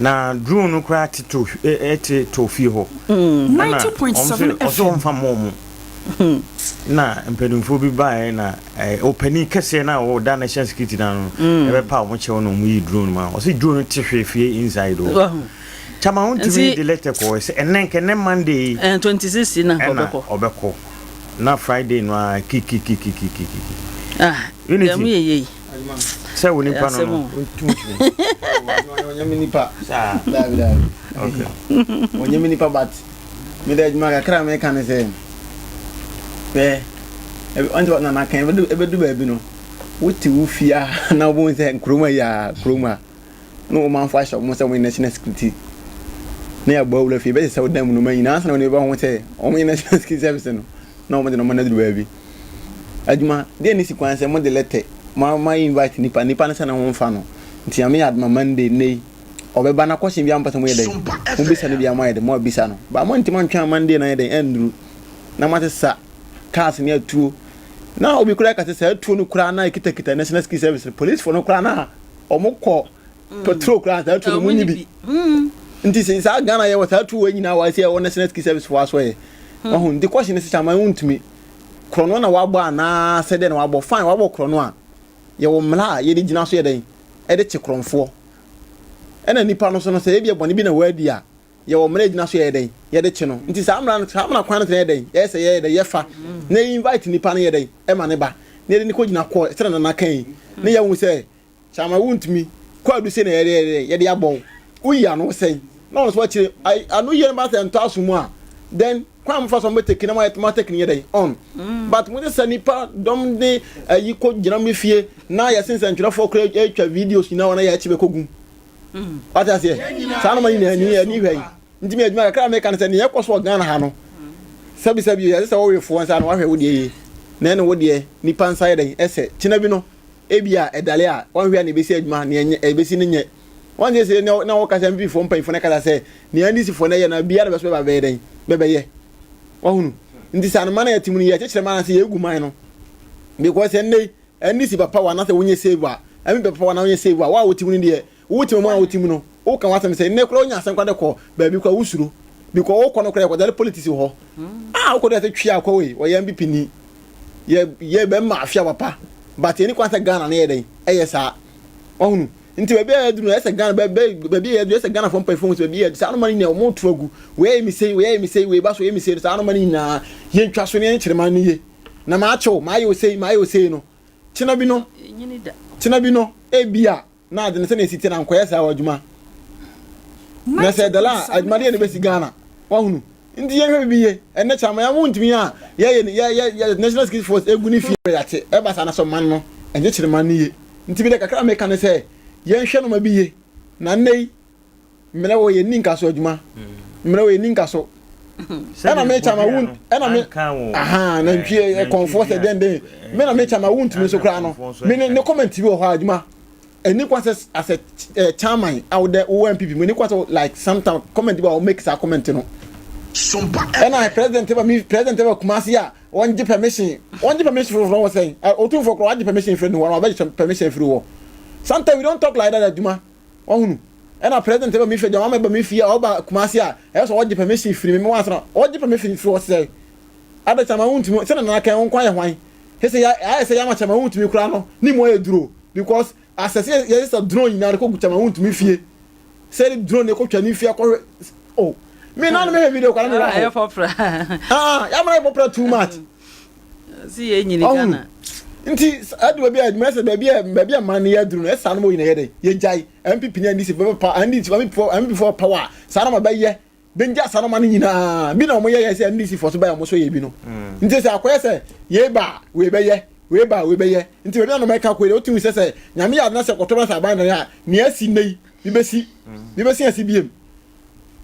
na drone no koraa te to te tɔ fie hɔ ɛna ɔmo se ɔse ɔmfa mma ɔmo na mpanimfoɔ bi baeɛ na ɔpanin kɛseɛ no a ɔda national security no ano no ɛbɛpa wɔn kyɛw na wɔn yi drone ma ɔsɛ drone no te hwee fie inside o kyama wɔn ntumi de letter kɔ sɛ ɛnɛ nkɛ nɛ monday yi 26 na ɔbɛkɔ ɔbɛkɔ na friday no a kikikikikiki ah unity sɛ wo nipa no no ntumi ɔnyɛ me nipa saa daabi daabi okay ɔnyɛ me nipa but Me de adwuma kakra a meka ne sɛ, hwɛ, ɔnte na naka ebedu ebedu baabi no. Wote wo fie a na wobɛhu sɛ kurom ha yi a kurom ha na wɔn manfo ahyɛ wɔn sɛ wɔn national security na yɛabɔ awura fie bɛsesa wo dan mu nneɛma nyinaa ansa na wɔn bɛhu sɛ wɔn yɛ national security service no na wɔn de nneɛma no aduru baabi. Adwuma deɛ ne si kwan sɛ mo de lɛtɛ mo ma invite nipa nipa no sɛ ne ho mfa no nti nyame yɛ adoma Monday nnɛ yi ɔbɛba na kɔhyɛn bi a mo pɛ sɛ mo yɛ dɛn mo bisa no bi a mo ayɛ dɛn mo abisa no ba mo ntoma ntwɛn Monday na ayɛ dɛn ɛnduru na mo asesa cars ne atuo na obi koraa ka sɛ saa atuo no koraa na ekitakita national security service no policefoɔ no koraa na wɔn kɔ mm. patrol koraa saa atuo no wɔn nyi bi mm. nti sɛ saa Ghana yɛ wɔ saa atuo wɔ nyinaa wɔ ase ɛwɔ national security service foɔ aso yɛ mm. ɔho nti kɔhyɛ ne sisi ama ntumi korɔno na wabɔ anaa sɛ dɛ na wabɔ fine wabɔ korɔno a yɛwɔ mmara a yɛde gyina so yɛ dɛn ɛde kye korɔnfoɔ ɛna nipa no so no sɛ ebi ɛbɔne bi na wadi a Yɛwɔ mmara a egyina so yɛyɛ dɛn? Yɛde kye no. Nti saa mmara no, saa mmara kwan no sɛ yɛyɛ dɛn? Yɛyɛ sɛ yɛyɛ dɛn? Yɛfa na yɛ invite nipa no yɛ dɛn? Ɛma ne ba. Na yɛde no kɔgyina court, sɛdeɛ Nana ka yi, na yɛahu sɛ Kyama wontumi, kwaadu sei na yɛde yɛ dɛn? Yɛde abɔ wo. Woyi ano sɛn? Na ɔno nso akyire, ai, ano yie no ba sɛ ɛntɔ aso mu a, then kwan a mofa so a mobɛtake na moayɛ moatake no yɛ dɛn? On. But mo de sɛ nipa dɔm de ayi kɔgyina mo fie na yɛse nsɛntwerɛfoɔ koraa atwa videos nyinaa wɔ na yɛakyi bɛkɔgum. Wate aseɛ? Saa noma nyinaa ani ani hwɛ yi. Nti me adwuma kakra a meka no sɛ nea ɛkɔ so wɔ Ghana ha no, sɛbi sɛbi yɛsɛ sɛ wɔwefoɔ nsa no wahwɛ wo deɛ yie. Na ɛne wo deɛ nipa nsa yɛ dɛn ɛsɛ. Kyena bi no ebi a ɛdale a wanhwɛ a nea ɛbɛsi adwuma nea ɛnyɛ ɛbɛsi no nyɛ. Wɔn sɛ sɛ na wɔka sɛ MPP foɔ mpanyinfoɔ no kasa sɛ nea NDC foɔ no yɛ no biara na bɛso bɛba bɛyɛ dɛn bɛbɛyɛ. Wahunu? Nti saa no man a yɛte mu no yɛkyekyere man ase yɛgu man no. Because ɛnnɛ yi NDC ba power anaasɛ wonyɛ save a, NPP ba power na wonyɛ save a, wo a wote mu no deɛ, wo te mu a wote mu no, woka w'asɛm sɛ nnɛ koraa wonya asɛm koraa de kɔ baabi koraa wosuro. Because wokɔ no koraa yɛkɔdane politics wɔ hɔ. Ah, wokɔ de sɛ twe akɔ wei, ɔyɛ NPP ni. Yɛ yɛ bɛma afia papa. But ɛni kwan sɛ Ghana no yɛ dɛn? Ɛyɛ saa. Wahunu? Nti baabi a yɛaduru no, ɛyɛ sɛ Ghana baabi a yɛaduru, ɛyɛ sɛ Ghanafoɔ mpanyinfoɔ hu sɛ baabi a yɛaduru, saa noma no nyinaa wɔn to agu. Wei ayɛ me sei, wei ayɛ me sei, wei ba so, wei yɛ me sei no, saa noma no nyinaa yɛntwa so na yɛnkyerɛ man no yie. Na makye wo, mayɛ wo sei, mayɛ wo sei no, kyena bi no, kyena bi no, ebia na ade no sɛnea esi te na nkɔyɛ saa wɔ adwuma. Na sɛ ɛdala a, adwuma deɛ na ebesi Ghana. Wahunu? Nti yɛnhwɛ biribi ye. Ɛnnɛ kyɛ ama yɛn ntumi a yɛyɛ yɛ yɛ yɛ National Security Force egu ne fie yɛate. Ɛba saa na sɛ ɔman no ɛnkyekyere man no ye. Nti mi deɛ kakra a meka ne sɛ yɛnhwɛ nneɛma bi ye. Na nnɛ yi mmerɛ wɔ yɛnni nkaso adwuma mmerɛ wɔ yɛnni nkaso ɛna me kyama wo ɛna me aha nantwie ɛkɔnfoɔ sɛ dɛn dɛn me na me kyama wo ntumi nso koraa no me ne ne comment bi wɔ hɔ adwuma ɛni kwan sɛ as a chairman a wodɛ wowɔ NPP mu ɛni kwan sɛ like sometimes comment bi a wɔn make saa comment no ɛna president ba mi president ba Kumasi a wɔn gye permission wɔn gye permission firi wɔ sɛn otumfoɔ koraa wɔn gye permission firi ne hɔ wɔn abɛgye permission firi hɔ sometimes we don't talk like that adwuma. Wahunu? Ɛna president ba me fie, John Mahama ba me fie a, ɔba Kumasi a, ɛyɛ sɛ ɔgye permission firi me, me wansa na ɔgye permission firi hɔ sɛ, ada kyama wontumi, sɛ na nana kɛn wo nko ayɛ hwan? Sɛ sɛ ayɛ sɛ yɛama kyama wontumi koraa no, ne mu ayɛ duro, because asɛ sɛ yɛyɛ sɛ drone nyinaa de kɔgu kyama wontumi fie, sɛ de drone de kɔtwa ne fie akɔhwɛ, oh, me na no mehwɛ video koraa na mehwɛ hɔ. Ah, yɛama no yɛ popular too much. Si yɛ nyini Ghana. Nti ɛdu baabi a adwuma sɛ baabi a baabi a man no yɛ aduru no ɛsa no mo nyina yɛ dɛ yɛgyae NPP ne NDC fo pa NDC fo NPP fo NPP fo power saa na ma bɛyɛ bɛngya saa no ma no nyinaa bi na wɔn yɛ yɛ sɛ NDC fo so bɛyɛ wɔn so yɛ bi no nti sɛ akɔyɛ sɛ yɛ ba wei bɛyɛ wei ba wei bɛyɛ nti baabi a na mɛka kɔ yi wotumi sɛ sɛ nyame yɛ adena sɛ kɔtɔ bɛ sɛ aban na yɛ a nea asi nnɛ yi bi bɛsi bi bɛsi asi biem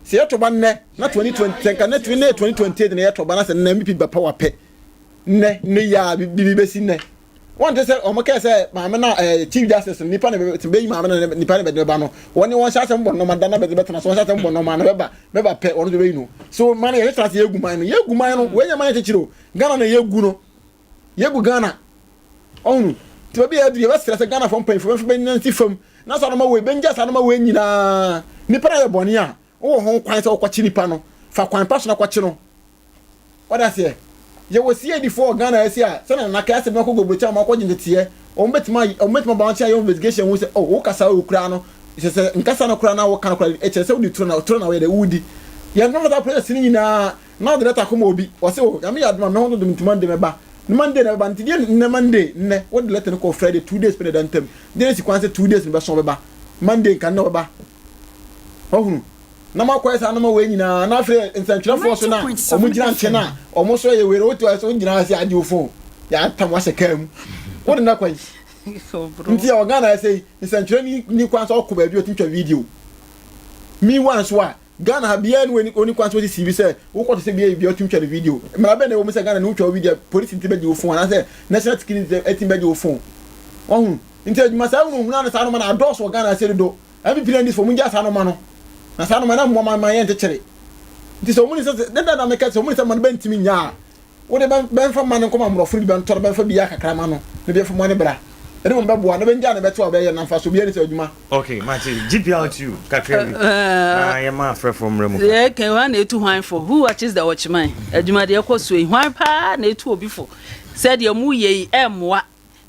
Sɛ yɛto ba nnɛ na 2020 sɛ nka nnɛ nnɛ yɛ 2028 na yɛto ba na sɛ nnɛ NPP ba power pɛ nnɛ nnɛ yi a biribi bɛsi nnɛ wɔn te sɛ wɔn kɛɛ sɛ maame na ɛɛ eh, chief justice nipa na bɛyi maame na nipa na bɛde bɛba no wɔn ne wɔn hyɛ asɛm bɔ nnɔma da na bɛde bɛtena so wɔn hyɛ asɛm bɔ nnɔma na bɛba bɛba pɛ wɔn nso bɛyi no so man yɛ tena ase yɛgu man no yɛgu man no wɔn nyɛ man kyekyere o Ghana na yɛgu no yɛgu Ghana ɔhunu nti baabi a yɛadu yɛbɛsrɛ sɛ Ghanafoɔ mpanyinfoɔ bɛmfa bɛnyina nsi fam na saa nɔma wei bɛngya saa nɔma wei nyinaa nipa no ayɛ bɔne a wowɔ ho kwan sɛ wokɔkye nipa no fa kwan pa so na kɔkye no wɔde aseɛ yɛwɔ CID foɔ wɔ Ghana asi a sɛna nana kɛ asɛ bi makɔ gobrokyɛ a makɔ gye nteteɛ wɔn bɛtumi wɔn bɛtumi aba wɔn nkyɛn ayɛ investigation ho sɛ oh wo kasa wo koraa no kyerɛ sɛ nkasa no koraa na woka no koraa kyerɛ sɛ wode turo na turo na woyɛ dɛ wodi yɛn no saa process no nyinaa Na ɔde lɛta kɔma obi, ɔse oh Nyame yɛ adom a me ho dodo me nti Monday mɛba. Ne Monday na ɛbɛba nti deɛ nnɛ Monday nnɛ wode lɛta no kɔɔ Friday 2 days pɛ na ɛda ntam. Deɛ na esi kwan sɛ 2 days no bɛso ɔbɛba. Monday nka nnɛ ɔbɛba. Wahunu? Na moakɔyɛ saa nnoɔma wei nyinaa na afei nsɛntwerɛfoɔ so na wɔn gyina nkyɛn a wɔn so yɛ wei no wotu ayɛ sɛ wogyina ase agye wo phone yɛatam wahyɛ kaa mu. Wode no akwan. Nti ɛwɔ Ghana ɛsɛ yi nsɛntwerɛni ni kwan sɛ ɔkɔ baabi ɔtumi twa video. Meanwhile nso a Ghana ha biara ni ɔni kwan sɛ ɔsi CV sɛ wokɔ te sɛ bi bia ɔtumi twa ne video. Mmara bɛn na ɛwɔ mu sɛ Ghana ni wotwa wo video a polisi nti bɛgye wo phone anaasɛ national security nti bɛgye wo phone. Wahu? Nti adwuma saa hunahuna no saa noma no adɔɔso wɔ Ghana ase dodo. NPP ne NDC foɔ mongyaa saa noma no. Na saa noma no mmoa ma ma yɛnkyekyere. Nti sɛ ɔmo nim sɛ deda na meka sɛ ɔmo nim sɛ ma no bɛntumi nyɛ a Wo de, bɛmfa mma no nkɔma mmorɔfo no bi bɛntɔ no, bɛmfa bi yɛ kakra ma no, na bi mfa ne bra. Ɛno mmom bɛboa, na bɛngyaa no bɛtew a ɔbɛyɛ no, na mfaso biara nni sɛ adwuma. Ok, mate. GPLTU kakra bi na yɛma afrɛfoɔ mmra mu kakra. Yɛ kɛn hwan na etu hwan fo? Who watches the watchman? Adwuma deɛ ɛkɔ so yi, hwan paa na etu obi fo? Sɛ deɛ mo yɛ yi ɛmmoa,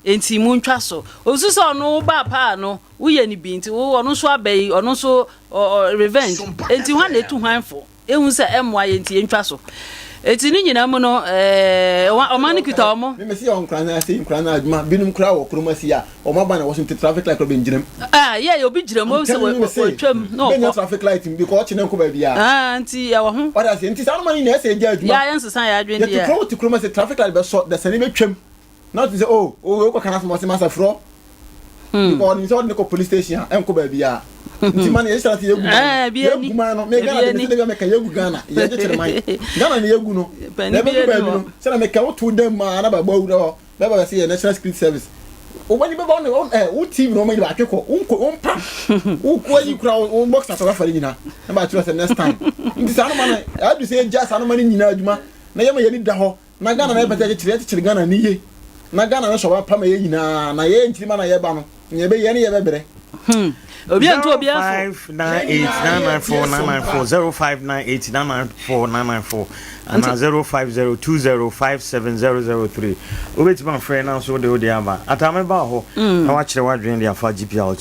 enti mo ntwa so. Osu sɛ ɔno wo ba paa no, woyɛ no bi nti wo ɔno nso aba yi, ɔno nso ɔ ɔ revenge. Enti hwan na etu hwan fo? Ehu sɛ ɛmmoa yɛn nti yɛntwa so. Enti ne nyinaa mu no, ɛɛ, ɔman no kita wɔn. Me mese yɛ nkora no ase nkora no adwuma binom koraa wɔ kurom ase a wɔn aba na wɔso nti traffic light koraa bɛngyina mu. Ah, yɛ yɛ obi gyina mu sɛ wɔtwam na ɔkɔ. Bɛnya traffic light mu because ɔkye na nkɔ baabi a. Ah, nti yɛwɔ ho. Ɔda ase nti saa noma no nyinaa ɛsɛ yɛgya adwuma. Yɛ a yɛnsesa yɛ adwene deɛ. Yɛte kurom te kurom ase traffic light bɛsɔ dasani bɛtwam. Na ɔte sɛ oh oh wei kɔ kan asɛm ɔse masa frɔ. Hmm. Because ɔnim sɛ ɔde ne kɔ police station a ɛnkɔ baabi a. Nti ma no yɛhyɛ ase yɛgu man eh, no. Yɛgu man no. Me Ghana de me sɛ de meka yɛgu Ghana. Yɛgye kyerɛ man. Ghana ne yɛgu no. Na ɛbɛdu baabi no sɛ na meka woto dam ma na bɛbɔ awura hɔ. Bɛba bɛsɛ yɛ National Security Service. Wobɛni bɛba wo eh wo TV na wɔn nyina atwe kɔ. Wo nko wo mpa. Wo ko ayi kura wo box atɔ bɛfa ne nyina. Na bɛatwerɛ sɛ next time. Nti saa no ma no adu sɛ yɛgya saa no ma no nyinaa adwuma na yɛma yɛni da hɔ. Na Ghana na yɛpɛ sɛ yɛkyekyere, yɛkyekyere Ghana no yie. Na Ghana no sɔ apa ma yɛn nyinaa, na yɛn nkyirimma na yɛba no, nea yɛbɛyɛ ne yɛbɛbrɛ. Hmm. Obi antu obi afo. 0598994994 0598994994 anaa 0502057003 wobɛtumi afrɛ na nso wode wode aba atame ba hɔ na wakyerɛ w'adwene de afa GPLT.